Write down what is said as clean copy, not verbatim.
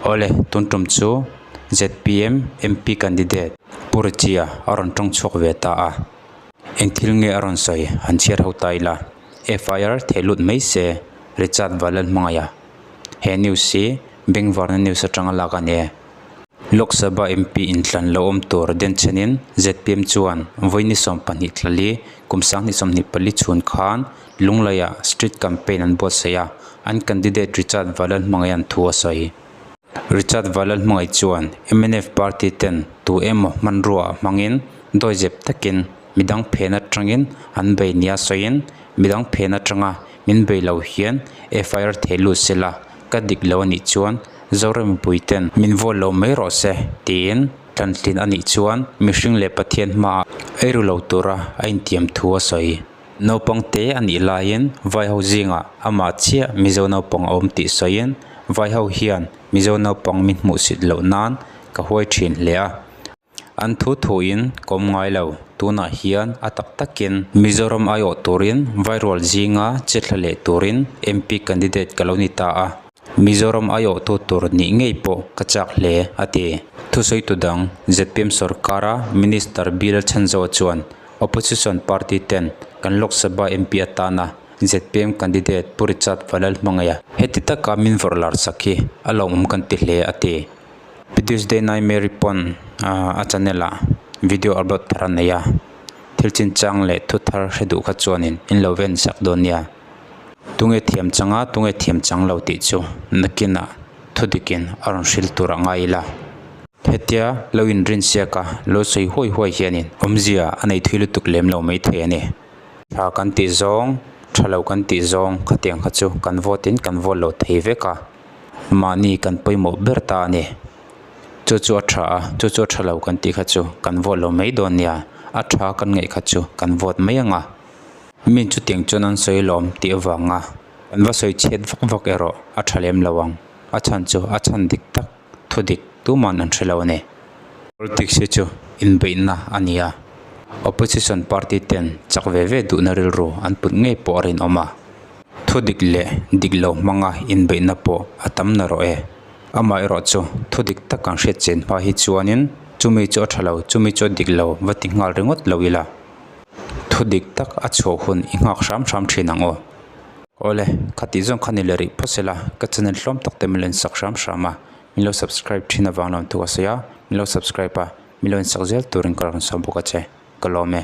Awle, tun tum chu zpm MP candidate Pu Richie-a a rawn tawng chhuak ve ta a. Eng thil nge a rawn sawi han chhiar ho ta ila. FIR thei lut mai se Richard Vanlalhmangaiha. He news hi Bengvarna news atanga lak a ni e. Lok Sabha MP inthlan lo awm tur denchhenin zpm chuan vawi ni 12 thlali kum 2024 chhun khan Lunglaiah street campaign an buatsaih a, an candidate Richard Vanlalhmangaiha'n thu a sawi. Richard Vanlalhmangaih chuan mnf party ten tu emaw hmanrua ah hmangin dawizep takin midang phen atangin an bei nia sawiin midang phen atanga min bei lo hian FIR thei lut sela ka dik lo anih chuan Zoram mipui ten min vawl lo mai rawh se tiin tlantlin anih chuan mihring leh Pathian hmaah eiru lo tura a intiam thu a sawi. Naupang te a nih laiin Vaiho zingah amah chiah Mizo naupang a awm tih sawiin Vaiho hian Mizo naupang min hmuhsit loh nan ka huai thin hle a. An thu thuin ka awm ngai lo, tunah hian a tak takin Mizoram aiawh turin Vairual zinga che thla leh turin MP candidate ka lo ni ta a. Mizoram aiawhtu tur nih ngei pawh ka chak hle, a ti. Thusawitu dang zpm sorkara Minister Bill Chhanzoa chuan Opposition party ten kan Lok Sabha MP atana zpm candidate Pu Richard Valalhmangaiha heti taka min vawrh lar sak hi a lawmawm kan ti hle a ti. Pi Tuesday Night Mary pawn a channel ah video upload thar a nei a, thil chinchang leh thu thar hre duh kha chuanin in lo ven sak dawn nia. Tunge thiam chang a, tunge thiam chang lo tih chu nakinah thu dikin a rawn hrilh tur a ngai ila. Hetia lo inrinsiak a, lo sawi huai huai hianin awmzia a nei thui lutuk lem lo maithei a ni. Tha kan tih zawng, tha lo kan tih zawng khatiang kha chu kan vote in kan vote lo thei vek a, mahni kan pawimawh ber ta a ni. Chu chu a tha a, chu chu a tha lo kan tih kha chu kan vote lo mai dawn nia, a tha kan ngaih kha chu kan vote mai ang a. Mi chutiang chuan an sawi lawm tih avanga kan va sawi chhiat vak vak erawh a tha lem lo ang, a chhan chu a chhan dik tak. Thu dik tuman an hre lo a ni. Politics hi chu inbeihna a ni a, opposition party ten chak ve ve duhna rilru an put ngei pawh a rinawm a. Thu dik leh dik lo hmanga inbeihna pawh a tam na rawh e. Amaherawh chu thu dik tak kan hriat chen hma hi chuanin chumi chu a tha lo, chumi chu a dik lo va ti nghal ringawt lo ila. Thu dik tak a chhuah hun i nghak hram hram thin ang aw. Awle, khatih zawng kha ni leh rih phawt sela, ka channel hlawm tak te min lo insak hram hram a, min lo subscribe thin avang lo an thu ka sawi a, min lo subscribe a, min lo insak zel turin ka rawn sawm bawk a che, ka lawm e.